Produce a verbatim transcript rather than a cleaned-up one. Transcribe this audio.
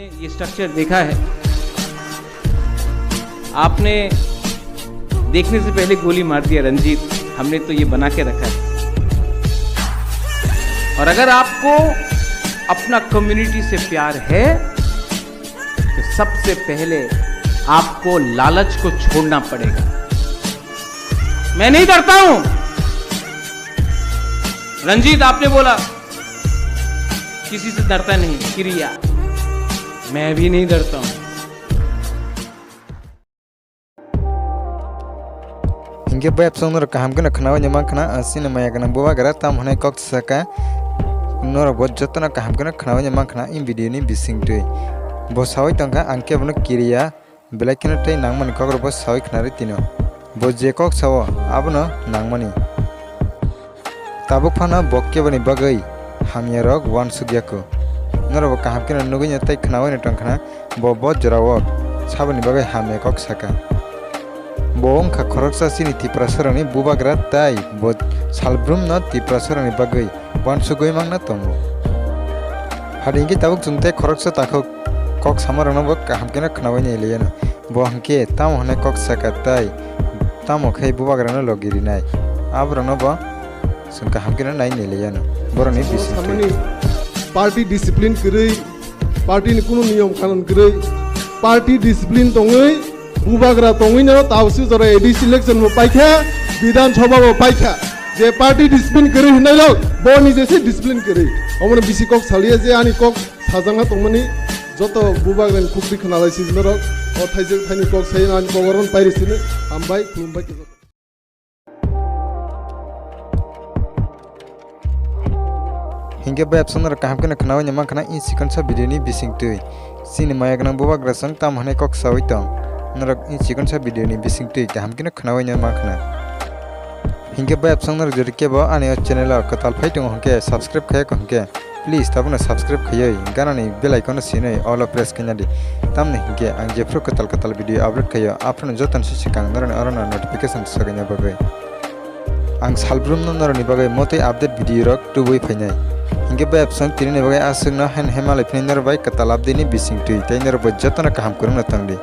ये स्ट्रक्चर देखा है आपने? देखने से पहले गोली मार दिया रंजीत, हमने तो ये बना के रखा है। और अगर आपको अपना कम्युनिटी से प्यार है तो सबसे पहले आपको लालच को छोड़ना पड़ेगा। मैं नहीं डरता हूं रंजीत, आपने बोला किसी से डरता नहीं, किरिया, मैं भी नहीं डरता हूं। Hinkhe bai absong norok kaham kheno khnaui ni mankha na, ang chini maya gwnang bubagra tam hwnwi kok saka, norok bo jotono kaham kheno khnaui ni mankha na in video ni bisingtwi. Bo saui tongkha, ang khe bono kiriya, belai kheno tei nangmani kokrok bo saui khnari tino. Bo je kok sao, abono nangmani. Tabuk phano bo keboni bagwi hamyarok uansuk yaku. Norok bo kaham kheno nugwino tei khnaui no tongkha na, bo bo jorao saboni bagwi hamya kok saka. Bo wngkha khoroksa chini Tiprasarokni bubagra tai bo salbrumno Tiprasarokni bagwi uansugwi mangna tongo. Hadi hinkhe tabuk chwng tei khoroksa takhuk kok samarokno bo kaham kheno khnaui nailaiano. Bo hinkhe tamo hwnwi kok saka tai tamo khe bubagrano logi rinai, aborokno bo chwng kaham kheno nai nailaiano. Borokni bisingtwi. Samani party discipline kwrwi, party ni kunu niyom kanon kwrwi, party discipline tongwi, bubagra tongwino tabsi jora A D C election bo paikha, Bidhan Sabha bo paikha. Je party discipline kwrwi hwnwi rok, bo ni jese discipline kwrwi. Omono bisi kok saliya je ani kok sajangna tongmani joto bubagrani khukti khwnalai si norok. O thaijak thaini kok sai ani kok oron pairi sini. Hambai, khulumbai. Hinkhe bai absong norok kaham kheno khnaui ni mankha na in sikonsa video ni bisingtwi. Chini maya gwnang bubagra chwng tam hwnwi kok saui tong. Norok in sikonsa video ni bisingtwi kaham kheno khnaui ni mankha na. Hinkhe bai absong norok jodi kebo ani o channel o kwtal phai tongo hinkhe subscribe khaiya hinkhe please tabukno subscribe khaiwi ganani bell icon no sinwi all o press khaina di. Tamni hinkhe ang jephru kwtal kwtal video upload khaio aphuru jotoni swkang norokni orono notification swkangna bagwi. Ang salbrumno norokni bagwi motwi update video rok tubui phainai. Hinkhe bai absong tinini bagwi aswkno hen hemalai phini norok bai kwtal update ni bisingtwi tei norok bai jotono kaham kwrwngno tongdi.